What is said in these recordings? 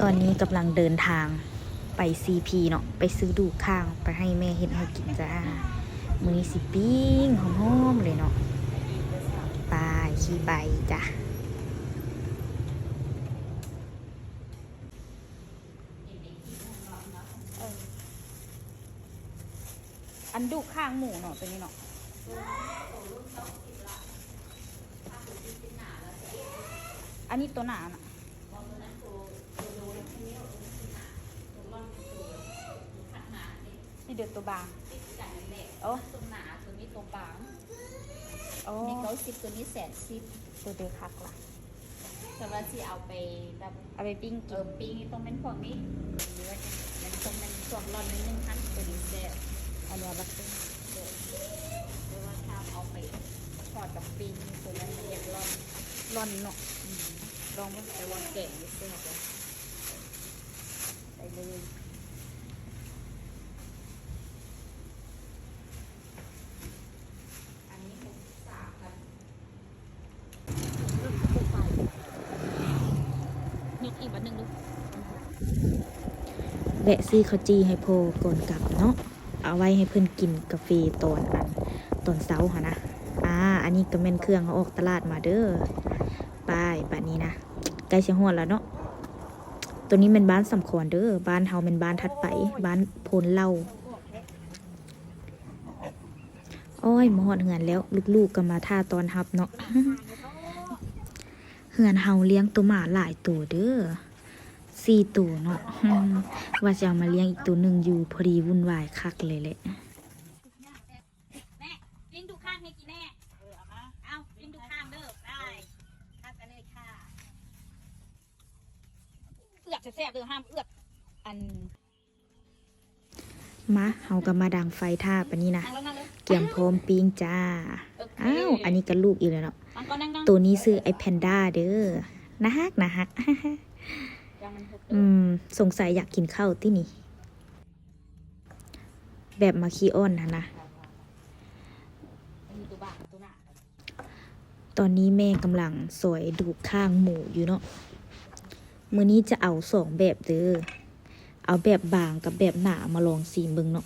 ຕອນນີ້ກຳລັງເດີນທາງໄປຊີພີເນາະ ໄປຊື້ດູຂ້າງໄປໃຫ້ແມ່ເຮັດໃຫ້ກິນຈ້າ. ມື້ນີ້ຊິປີ້ງຫອມໆເລີຍເນາະ. ໄປ ຂີ່ໄປຈ້າ. ອັນດູກຂ້າງໝູເນາະ ໂຕນີ້ເນາະ. ອັນນີ້ໂຕໜານະ ນີ້ເດີໂຕບາງ. ໂອ້ ໂຕໜາ ໂຕນີ້ໂຕບາງ. ໂອ້ ນີ້ເກົ້າສິບ ໂຕນີ້ແສນສິບ. ໂຕເດີຄັກລະ. ແຕ່ວ່າຊິເອົາໄປແບບ ເອົາໄປປີ້ງກິນ. ເອີ ປີ້ງນີ້ຕ້ອງແມ່ນພວກນີ້ ຫຼືວ່າມັນຕ້ອງແມ່ນພວກຫຼອນໜຶ່ງຫັ້ນ ໂຕນີ້ແຊບ. ອັນນີ້ບັກ ແຕ່ວ່າຖ້າເອົາໄປທອດກັບປີ້ງ ໂຕນັ້ນມັນຢາກຫຼອນ ຫຼອນເນາະ. ອືມ ລອງເບິ່ງ. ແຕ່ວ່າແກງນີ້ແຊບເດ້. ໄປເລີຍ. ອັນນີ້ຫົກສິບສາມພັນ. ຍົກອີກບາດໜຶ່ງດູ. ແວະຊື້ເຂົ້າຈີ່ໃຫ້ພໍ່ກ່ອນກັບເນາະ ເອົາໄວ້ໃຫ້ເພິ່ນກິນກາເຟຕອນ ອັນ ຕອນເຊົ້າຫັ້ນນະ. ອາ ອັນນີ້ກະແມ່ນເຄື່ອງເຮົາອອກຕະຫຼາດມາເດີ. ໄປ ບາດນີ້ນະ ໃກ້ຊິຮອດແລ້ວເນາະ. ໂຕນີ້ແມ່ນບ້ານສຳຄອນເດີ ບ້ານເຮົາແມ່ນບ້ານຖັດໄປ ບ້ານໂພນເຫຼົ່າ. ໂອ້ຍ ມາຮອດເຮືອນແລ້ວ ລູກໆກະມາຖ້າຕ້ອນຮັບເນາະ. ເຮືອນເຮົາລ້ຽງໂຕໝາຫຼາຍໂຕເດີ ສີ່ໂຕເນາະ. ອືມ ວ່າຊິເອົາມາລ້ຽງອີກໂຕໜຶ່ງຢູ່ ພໍດີວຸ່ນວາຍຄັກເລີຍແຫຼະ. ແມ່ ກິນດູຂ້າງໃຫ້ກິນແນ່. ເອີ ເອົາມາ ເອົາ ກິນດູຂ້າງເດີ. ໄດ້ ຮັບກັນເລີຍຄ່ະ. ເອືອກແຊບໆເດີ ຫ້າມເອືອກ ອັນ ມາ ເຮົາກະມາດັງໄຟຖ້າປານນີ້ນະ ກຽມພ້ອມປີ້ງຈ້າ. ໂອເຄ ອ້າວ ອັນນີ້ກະລູກອີກແລ້ວເນາະ. ໂຕນີ້ຊື່ໄອ້ແພນດ້າເດີ ໜ້າຮັກ ໜ້າຮັກ. ອືມ ສົງໄສຢາກກິນເຂົ້າຕິນີ້ ແບບມາຂີ້ອ້ອນຫັ້ນນະ. ຕອນນີ້ແມ່ກຳລັງຊອຍດູກຂ້າງໝູຢູ່ເນາະ. ມື້ນີ້ຈະເອົາສອງແບບເດີ ເອົາແບບບາງກັບແບບໜາມາລອງຊີມເບິ່ງເນາະ.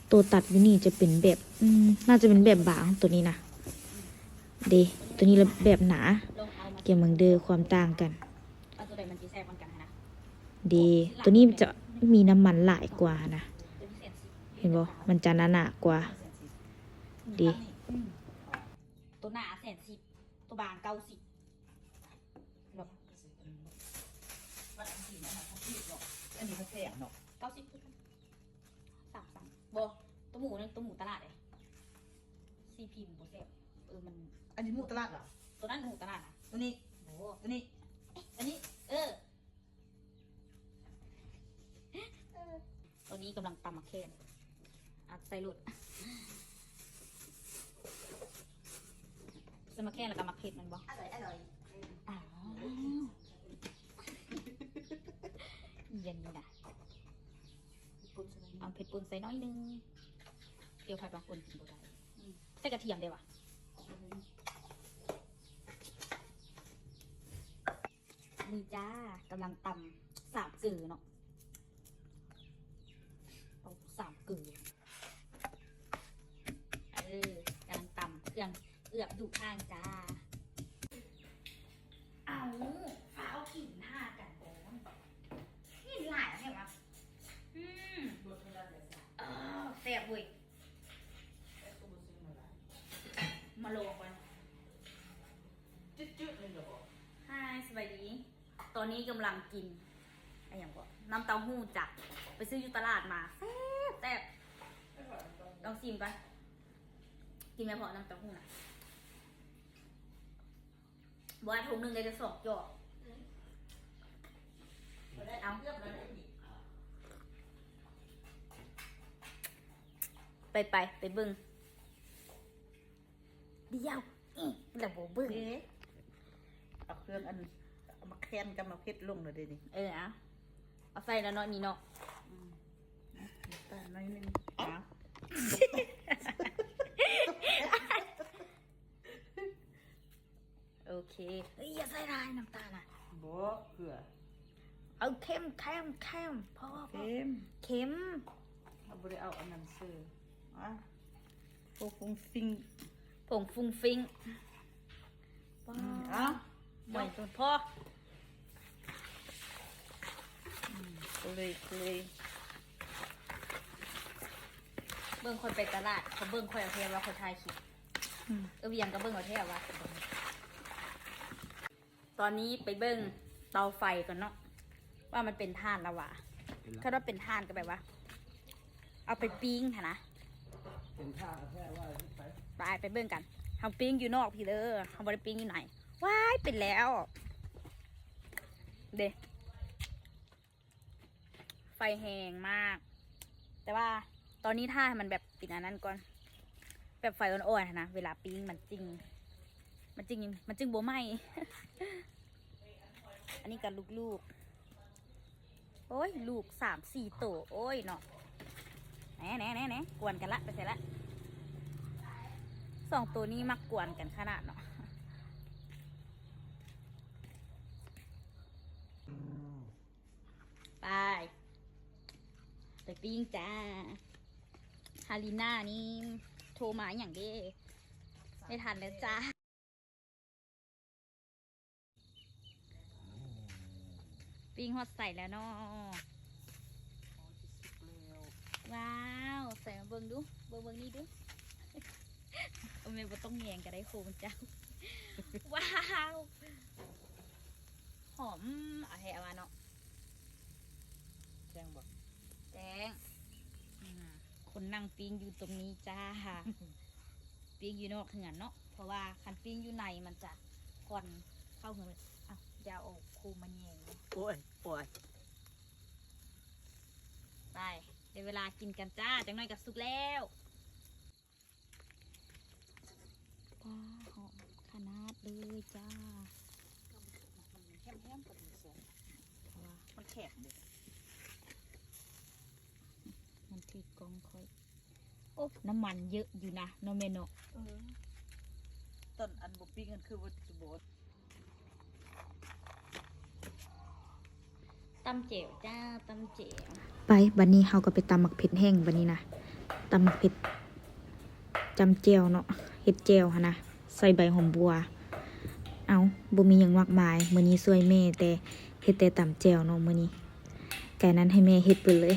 ໂຕຕັດຢູ່ນີ້ຈະເປັນແບບ ອືມ ໜ້າຈະເປັນແບບບາງ ໂຕນີ້ນະ. ເດ ໂຕນີ້ລະແບບໜາ. ກຽມເບິ່ງເດີຄວາມຕ່າງກັນ. ເອົາໂຕໃດມັນຊິແຊບກວ່າກັນຫັ້ນນະ. ເດ ໂຕນີ້ຈະມີນ້ຳມັນຫຼາຍກວ່າຫັ້ນນະ ເຫັນບໍ່ ມັນຈະໜາໆກວ່າ. ເດ ອືມ ໂຕໜາແສນສິບ ໂຕບາງເກົ້າສິບ. ອັນນີ້ມັນແພງເນາະ ເກົ້າສິບຄືກັນ. ສາມ ສາມ ບໍ່ ໂຕໝູນັ້ນ ໂຕໝູຕະຫຼາດເດ້. ຊີພີມັນບໍ່ແຊບ. ເອີ ມັນ ອັນນີ້ໝູຕະຫຼາດຫວາ? ໂຕນັ້ນໝູຕະຫຼາດນະ. ໂຕນີ້ ໂອ້ ໂຕນີ້ ອັນນີ້ ເອີ ໂຕນີ້ກຳລັງຕຳໝາກແຂ່ນ ອັດໃສ່ໂລດ. ໃສ່ໝາກແຂ່ນແລ້ວກະໝາກເຜັດແມ່ນບໍ່? ອະລ່ອຍ ອະລ່ອຍ. ອ້າວ ອີ່ຫຍັງນີ້ນະ. ເອົາເຜັດປົ່ນໃສ່ໜ້ອຍໜຶ່ງ ດຽວໃຜບາງຄົນກິນບໍ່ໄດ້. ອືມ ໃສ່ກະທຽມໄດ້ຫວາ? ນີ້ຈ້າ ກຳລັງຕຳສາມເກີເນາະ ເອົາສາມເກີ. ເອີ ກຳລັງຕຳເຄື່ອງເອືອບດູຂ້າງຈ້າ. ເອົາ ຟ້າວກິນຫາກັນກ່ອນ ກິນຫຼາຍແທ້ຫວາ? ອືມ ເອີ ແຊບເວີຍ. ມາລອງກ່ອນ. ຈືດໆເລີຍບໍ່? ຮາຍ ສະບາຍດີ. ຕອນນີ້ກຳລັງກິນ ອາຫຍັງເກາະ ນ້ຳເຕົ້າຫູ້ຈ້າ ໄປຊື້ຢູ່ຕະຫຼາດມາ ແຊບ ແຊບ. ລອງຊີມກ່ອນ. ກິນແມ່ເພາະນ້ຳເຕົ້າຫູ້ນະ. ບໍ່ວ່າຖົງໜຶ່ງໄດ້ຈັກສອງຈອກ. ເອົາ ໄປ ໄປ ໄປເບິ່ງ. ດຽວ ອີ ລະບໍ່ເບິ່ງ. ເດ້ ເອົາເຄື່ອງອັນ ເອົາໝາກແຂ່ນກັບໝາກເຜັດລົງແລ້ວເດ້ນີ້. ເອີ ເອົາ ເອົາໃສ່ແລ້ວເນາະ ນີ້ເນາະ. ອືມ ນ້ຳຕານໜ້ອຍໜຶ່ງ. ເອົາ ໂອເຄ. ເອີຍ ຢ່າໃສ່ຫຼາຍນ້ຳຕານນະ. ບໍ່ ເກືອ. ເອົາເຄັມ ເຄັມ ເຄັມ ພໍ ພໍ ເຄັມ ເຄັມ. ເຮົາບໍ່ໄດ້ເອົາອັນນັ້ນເຊີ ອາ ໂອ້ ຟຸງຟິງ ຜົງຟຸງຟິງ. ອືມ ວ້າວ ເອົາ ໄປ ພໍ ພໍ ອືມ ເລີຍ ເລີຍ. ເບິ່ງຂ້ອຍໄປຕະຫຼາດ ເຂົາເບິ່ງຂ້ອຍເອົາແທ້ວ່າຂ້ອຍຖ່າຍຄລິບ. ອືມ ເອີ ວຽງກໍເບິ່ງເອົາແທ້ວ່າ. ຕອນນີ້ໄປເບິ່ງເຕົາໄຟກ່ອນເນາະ ວ່າມັນເປັນຖ່ານລະຫວາ. ເປັນລະ ຄັນວ່າເປັນຖ່ານກໍແບບວ່າ ເອົາໄປປີ້ງຫັ້ນນະ ເປັນຖ່ານແທ້ວ່າ ໄປ ໄປເບິ່ງກັນ. ເຮົາປີ້ງຢູ່ນອກພີ້ເດີ ເຮົາບໍ່ໄດ້ປີ້ງຢູ່ໃນ. ວ້າຍ ເປັນແລ້ວເດ້. ໄຟແຮງມາກ ແຕ່ວ່າຕອນນີ້ຖ້າໃຫ້ມັນແບບເປັນອັນນັ້ນກ່ອນ ແບບໄຟອ່ອນໆຫັ້ນນະ ເວລາປີ້ງມັນຈຶ່ງ ມັນຈຶ່ງ ມັນຈຶ່ງບໍ່ໄໝ້. ອັນນີ້ກໍລູກໆ ໂອ້ຍ ລູກສາມສີ່ໂຕ ໂອ້ຍເນາະ. ແນ່ໆໆໆ ກວນກັນລະ ໄປໃສລະ? ສອງໂຕນີ້ມັກກວນກັນຂະໜາດເນາະ. ໄປ ໄປປີ້ງຈ້າ. ຮາລິນານີ້ໂທມາຫຍັງເດ້? ໄມ່ທັນແລ້ວຈ້າ. ປີ້ງຮອດໃສແລ້ວເນາະ? ວ້າວ ໃສ່ມາເບິ່ງດູ ເບິ່ງ ເບິ່ງນີ້ດູ. ໂອ້ ແມ່ບໍ່ຕ້ອງແຍງກໍໄດ້ ໂຄມັນເຈົ້າ. ວ້າວ ຫອມ ເອົາແທ້ວ່າເນາະ. ແຈ້ງບໍ່? ແຈ້ງ. ອືມ ຄົນນັ່ງປີ້ງຢູ່ຕົງນີ້ຈ້າ. ປີ້ງຢູ່ນອກເຮືອນເນາະ ເພາະວ່າຄັນປີ້ງຢູ່ໃນມັນຈະຄວັນເຂົ້າເຮືອນ. ອ້າວ ຢ່າເອົາໂຄມມາແຍງ. ໂອ້ຍ ໂອ້ຍ. ໄປ ໄດ້ເວລາກິນກັນຈ້າ ຈັກໜ້ອຍກໍສຸກແລ້ວ. ປາ ຫອມຂະໜາດເລີຍຈ້າ. ມັນແຄບເດ້ ມັນຖືກກ້ອງຂ້ອຍ. ໂອ້ ນ້ຳມັນເຍອະຢູ່ນະເນາະແມ່ເນາະ. ເອີ ຕອນອັນບໍ່ປີ້ງຫັ້ນຄືວ່າຊິບໍ່ ຕຳແຈ່ວຈ້າ ຕຳແຈ່ວ. ໄປ ບັດນີ້ເຮົາກໍໄປຕຳໝາກເຜັດແຫ້ງ ບັດນີ້ນະ ຕຳໝາກເຜັດຈ້ຳແຈ່ວເນາະ ເຮັດແຈ່ວຫັ້ນນະ ໃສ່ໃບຫອມບົ່ວ. ເອົ້າ ບໍ່ມີຫຍັງມາກມາຍ ມື້ນີ້ຊ່ວຍແມ່ແຕ່ ເຮັດແຕ່ຕຳແຈ່ວເນາະມື້ນີ້. ກາຍນັ້ນໃຫ້ແມ່ເຮັດເບິດເລີຍ.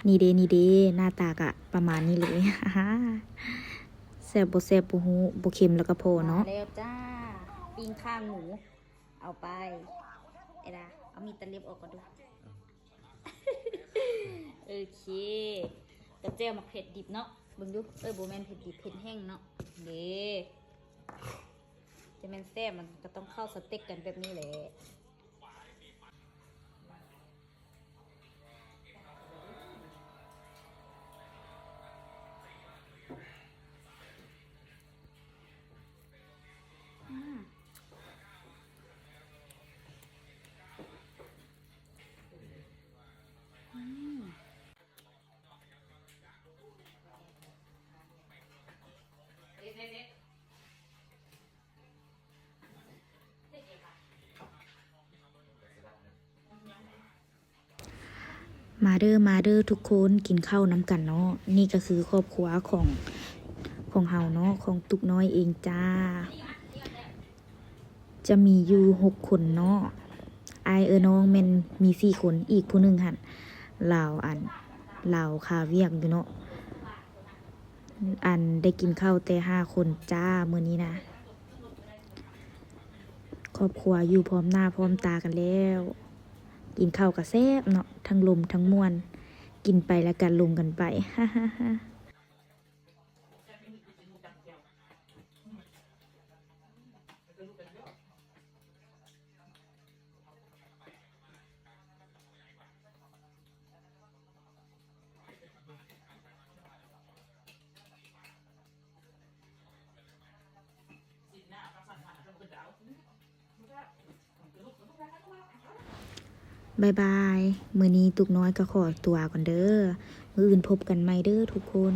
ນີ້ເດ້ ນີ້ເດ້ ໜ້າຕາກະປະມານນີ້ເລີຍ. ແຊບບໍ່ແຊບບໍ່ຮູ້ ບໍ່ເຄັມລະກະພໍເນາະ. ມາແລ້ວຈ້າ ປີ້ງຂ້າງໝູ ເອົາໄປ. ເອດາ ເອົາມີດຕັດເລັບອອກກ່ອນດູ. ໂອເຄ ກັບແຈ່ວໝາກເຜັດດິບເນາະ ເບິ່ງດູ. ເອີ ບໍ່ແມ່ນເຜັດດິບ ເຜັດແຫ້ງເນາະ. ເດ້ ຈະແມ່ນແຊບ ມັນກໍຕ້ອງເຂົ້າສະເຕັກກັນແບບນີ້ແຫຼະ. ອືມ ອືມ. ມາເດີ ມາເດີທຸກຄົນ ກິນເຂົ້ານຳກັນເນາະ. ນີ້ກໍຄືຄອບຄົວຂອງ ຂອງເຮົາເນາະ ຂອງຕຸກນ້ອຍເອງຈ້າ. ຈະມີຢູ່ຫົກຄົນເນາະ ອ້າຍເອື້ອຍນ້ອງແມ່ນມີສີ່ຄົນ ອີກຜູ້ໜຶ່ງຫັ້ນລາວ ອັນ ລາວຄາວຽກຢູ່ເນາະ. ອັນ ໄດ້ກິນເຂົ້າແຕ່ຫ້າຄົນຈ້າມື້ນີ້ນະ. ຄອບຄົວຢູ່ພ້ອມໜ້າພ້ອມຕາກັນແລ້ວ ກິນເຂົ້າກະແຊບເນາະ ທັງລົມທັງມ່ວນ ກິນໄປແລ້ວກະລົມກັນໄປ. ແຊບອີ່ຫຼີ ໄປກິນໝູຕຳແຈ່ວ. ອືມ ໄປກັບລູກໄປເລີຍ. ບາຍບາຍ. ມື້ນີ້ຕຸກນ້ອຍກໍຂໍຕົວກ່ອນເດີ້. ມື້ອື່ນພົບກັນໃໝ່ເດີ້ທຸກຄົນ.